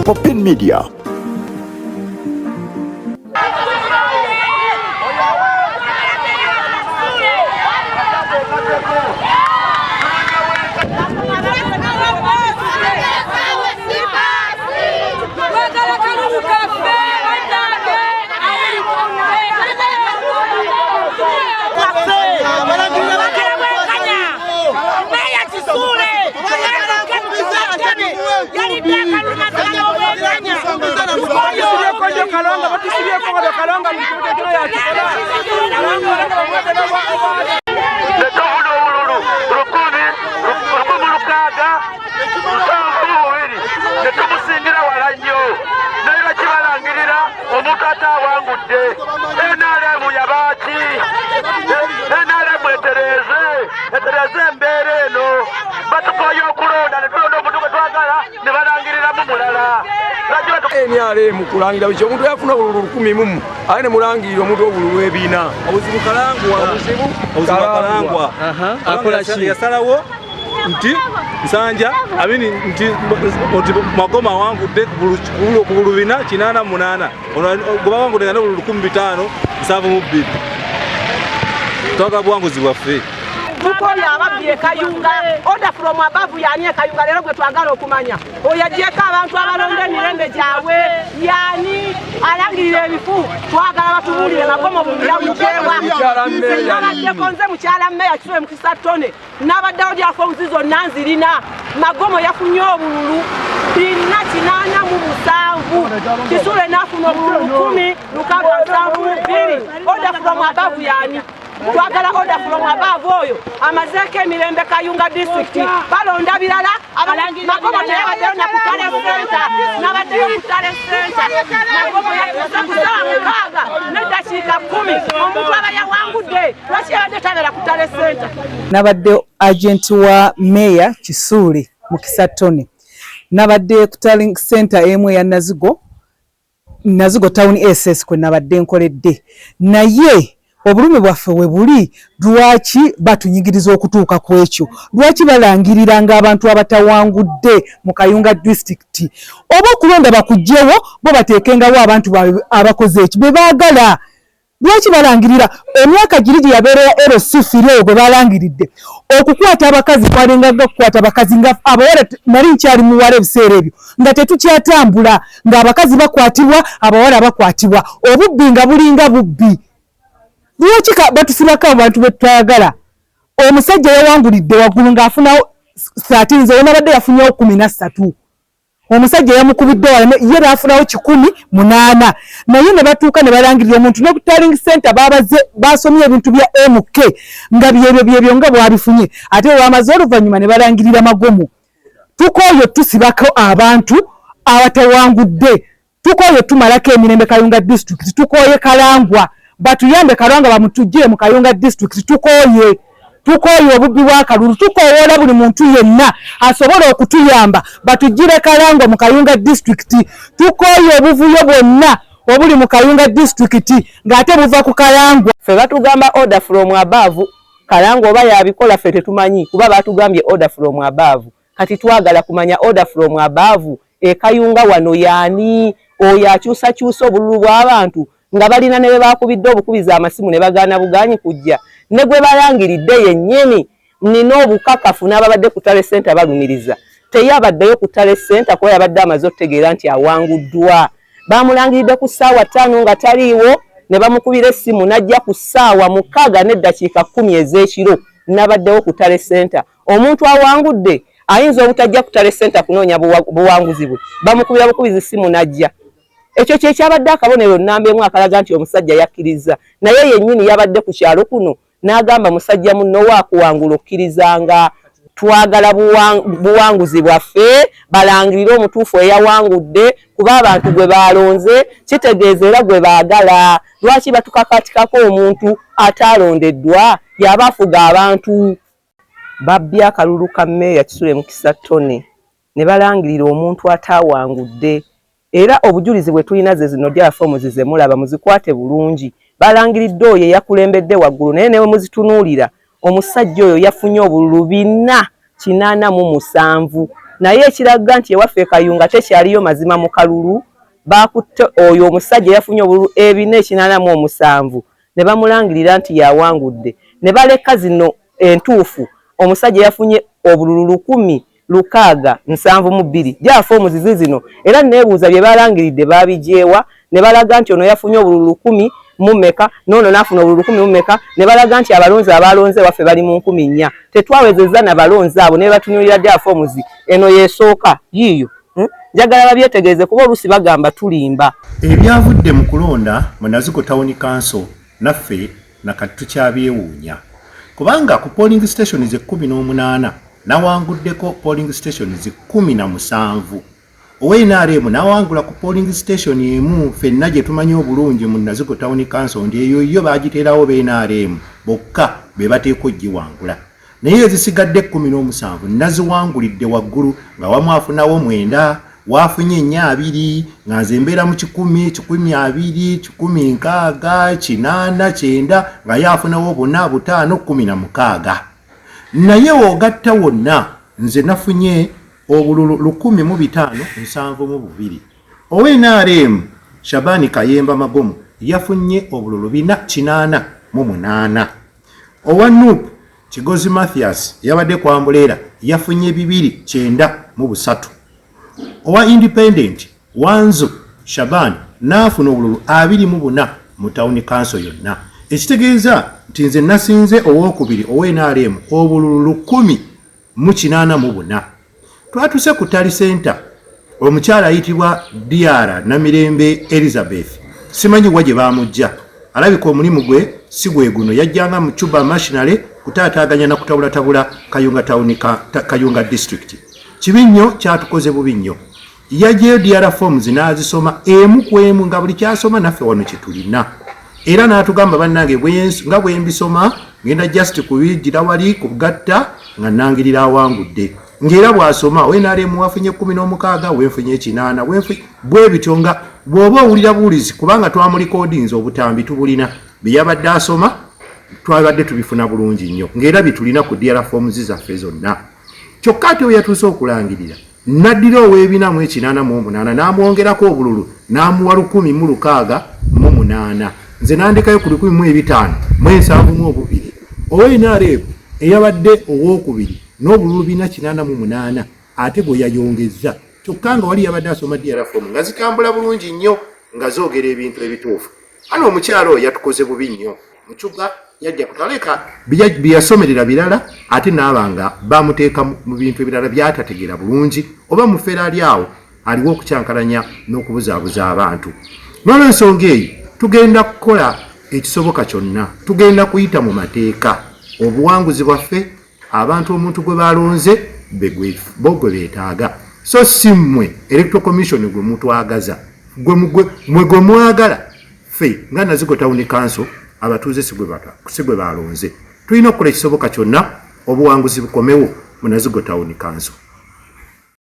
Popin Media. Netufuna obululu 1672, netumusingira wala nnyo, naye bakibalangirira omuntu ataawangudde. NRM yabaaki? NRM etereeze, etereeze embeera eno. Batukoye okulonda, ne tulonda omuntu gwe twagala ne balangiriramu mulala. NRM kulangira biki? Omuntu yafuna obululu 10 mumu, aye ne mulangirira omuntu obululu 400. Obuzibu Kalangwa. Obuzibu Obuzibu Kalangwa. Akola ki? Yasalawo nti Nsanja amini nti Magoma awangudde ku bululu 488. Ono gwe bawangudde nga ne bululu 1572. Twagala buwanguzi bwaffe. Tukoye ababbi e Kayunga. Order from above yani e Kayunga leero gwe twagala okumanya. Oyo aggyeko abantu abalonda emirembe gyabwe yani alangirira ebifu. Twagala batubuulire Magoma obululu yabuggyewa. Nabaddeko nze mukyala mmeya Kisule Mukisa Tone, nabaddewo lyafomuzi zonna nzirina. Magomo yafunye obululu 487, Kisule n'afuna obululu 10672. Order from above yani. Twagala order from above oyo amazeeko emirembe Kayunga district. Balonda birala. Magomo teyabaddeyo na ku tally center, nabaddeyo ku tally center. Magomo yatuuse ku ssaawa 6:10. Omuntu aba yawangudde lwaki yabadde tabeera ku tally center? Nabadde agent wa Meya Kisuule Mukisa Tony. Nabadde ku tallying center emu eya Nazigo, Nazigo Town SS kwe nabadde nkoledde, naye obulumi bwaffe we buli, lwaki batunyigiriza okutuuka ku ekyo? Lwaki balangirira ng'abantu abatawangudde mu Kayunga district? Oba okulonda bakuggyewo, bo bateekengawo abantu baabwe abakoze eki be baagala. Lwaki balangirira? Emyaka giri gye yabeerera LC3 eyo gwe balangiridde okukwata abakazi, kwalinga nga okukwata abakazi nga abawala. Nali nkyali muwala ebiseera ebyo, nga tetukyatambula, ng'abakazi bakwatibwa, abawala bakwatibwa, obubbi nga bulinga bubbi. Lwaki batusibako abantu betwagala? Omusajja yawangulidde waggulu ng'afunawo 13, nze nabadde yafunyewo 13. Omusajja yamukubidde wala, ye n'afunawo 108, naye ne batuuka ne balangirira omuntu. Ne ku tallying center babaze basomye ebintu bya MK nga byebyo byebyo nga bwabifunye, ate bwamaze oluvannyuma ne balangirira Magomo. Tukooye tusibako abantu abatawangudde, tukooye tumalako emirembe Kayunga district, tukooye Kalangwa. Batuyambe, Kalangwa bamutugire mu Kayunga district. Tukooye, tukooye obubbi bw'akalulu. Tukoowoola buli muntu yenna asobola okutuyamba batugire Kalangwa mu Kayunga district. Tukooye obuvuyo bwonna obuli mu Kayunga district ng'ate buva ku Kalangwa. Ffe batugamba order from above. Kalangwa oba yabikola ffe tetumanyi, kuba batugambye order from above. Kati twagala kumanya order from above e Kayunga wano yaani oyo akyusakyusa obululu bw'abantu nga balina ne be bakubidde obukubiza amasimu ne bagaana buganyi kujja, ne gwe balangiridde yennyini. Nina obukakafu n'ababadde ku tally center balumiriza teyabaddeyo ku tally center, kuba yabadde amaze okutegeera nti awanguddwa. Bamulangiridde ku ssaawa 5 nga taliiwo, ne bamukubira essimu n'ajja ku ssaawa 6:10 ez'ekiro. Nabaddewo ku tally center. Omuntu awangudde ayinza obutajja ku tally center kunoonya buwanguzi bwe? Bamukubira bukubizi ssimu n'ajja. Ekyo kye kyabadde akabonero nnamba emu akalaga nti omusajja yakkiriza. Naye yennyini yabadde ku kyalo kuno n'agamba musajja munno waakuwangula okkirizanga. Twagala buwanguzi bwaffe, balangirire omutuufu eyawangudde, kuba abantu gwe balonze kitegeeza era gwe baagala. Lwaki batukakatikako omuntu ataalondeddwa yaba afuga abantu? Babbye akalulu ka Mmeeya Kisule Mukisa Tony ne balangirira omuntu ataawangudde, era obujulizi bwe tulina ze zino dya forms ze mulaba, muzikwate bulungi. Balangiridde oyo eyakulembedde waggulu, naye newe muzitunuulira, omusajja oyo yafunye obululu 4 487. Naye ekiraga nti ewaffe e Kayunga tekyaliyo mazima mu kalulu, baakutte oyo omusajja eyafunye obululu 487 ne bamulangirira nti yawangudde, ne baleka zino entuufu omusajja yafunye obululu 1672. Gyafa omuzizi zino era neebuuza bye balangiridde baabijeewa, ne balaga nti ono yafunye obululu 10 mumeka n'ono n'afuna obululu 10 mumeka, ne balaga nti abalonzi abalonze waffe bali mu 4000. Tetwawezezza na balonzi abo ne batunuulira gyafa omuzi eno yeesooka yiiyo. Njagala babyetegereze kuba oluusi bagamba tulimba. Ebyavudde mu kulonda mu Nazigo Town Council naffe nakati tukyabyewuunya kubanga ku polling stations 18 nawanguddeko polling stations 17, owa NRM nawangula ku polling station emu ffenna gye tumanyi obulungi mu Nazigo Town Council nti eyo yo bagiteerawo ba NRM bokka be bateekwa ogiwangula, naye ezisigadde 17 naziwangulidde waggulu nga wamu afunawo 9, waafunye 420, nga nze mbeera mu 100, 120, 160, 80, 90, nga ye afunawo 4, 5, 16. Naye w'ogatta wonna nze nafunye obululu 1572. Owa NRM Shabani Kayemba Magomu yafunye obululu 488. Owa NUP Kigozi Mathias yabadde kwambuleera yafunye 293. Owa Independent Wanzu Shaban n'afuna obululu 24 mu Town Council yonna, ekitegeeza nti nze nasinze owookubiri owa NRM obululu 1084. Twatuse ku tally center, omukyala ayitibwa DR Namirembe Elizabeth, simanyi wa gye baamujja, alabika omulimu gwe si gwe guno, yajjanga mu Cuba Machinery kutaataaganya na kutabulatabula Kayunga Town, Kayunga District. Kibi nnyo, kyatukoze bubi nnyo. Yajjayo DR forms n'azisoma emu ku emu, nga buli kyasoma naffe wano kye tulina, era n'atugamba, bannange, nga bwe mbisoma ngenda just kubigira wali kugatta nga nangirira awangudde, ng'era bw'asoma NRM wafunye 16, wenfunye 8, bwe bityo, nga bw'oba owulira buwulizi kubanga twamulikodinze, obutambi tubulina, bye yabadde asoma twabadde tubifuna bulungi nnyo, ng'era bitulina ku DR forms zaffe zonna. Kyokka ate we yatuuse okulangirira, n'addira ow'488 n'amwongerako obululu n'amuwa 1068, nze nandekayo ku 1572. Owa NRM eyabadde owookubiri n'obululu 488 ate gwe yayongezza, kyokka nga wali yabadde asoma DR form nga zitambula bulungi nnyo, nga zoogera ebintu ebituufu. Ano omukyalo oyo yatukoze bubi nnyo. Mucuga yajja kutaleka byeyasomerera birala, ate naaba nga bamuteeka mu bintu ebirala byatategeera bulungi, oba mufeera ali awo aliwo okukyankalanya n'okubuzaabuza abantu. N'olwensonga eyo tugenda kukola ekisoboka kyonna, tugenda kuyita mu mateeka. Obuwanguzi bwaffe, abantu omuntu gwe balonze bo gwe beetaaga, so si mmwe Electoral Commission gwe mutwagaza, mwe gwe mwagala. Ffe nga Nazigo Town Council abatuuze si gwe balonze. Tulina okukola ekisoboka kyonna obuwanguzi bukomewo mu Nazigo Town Council.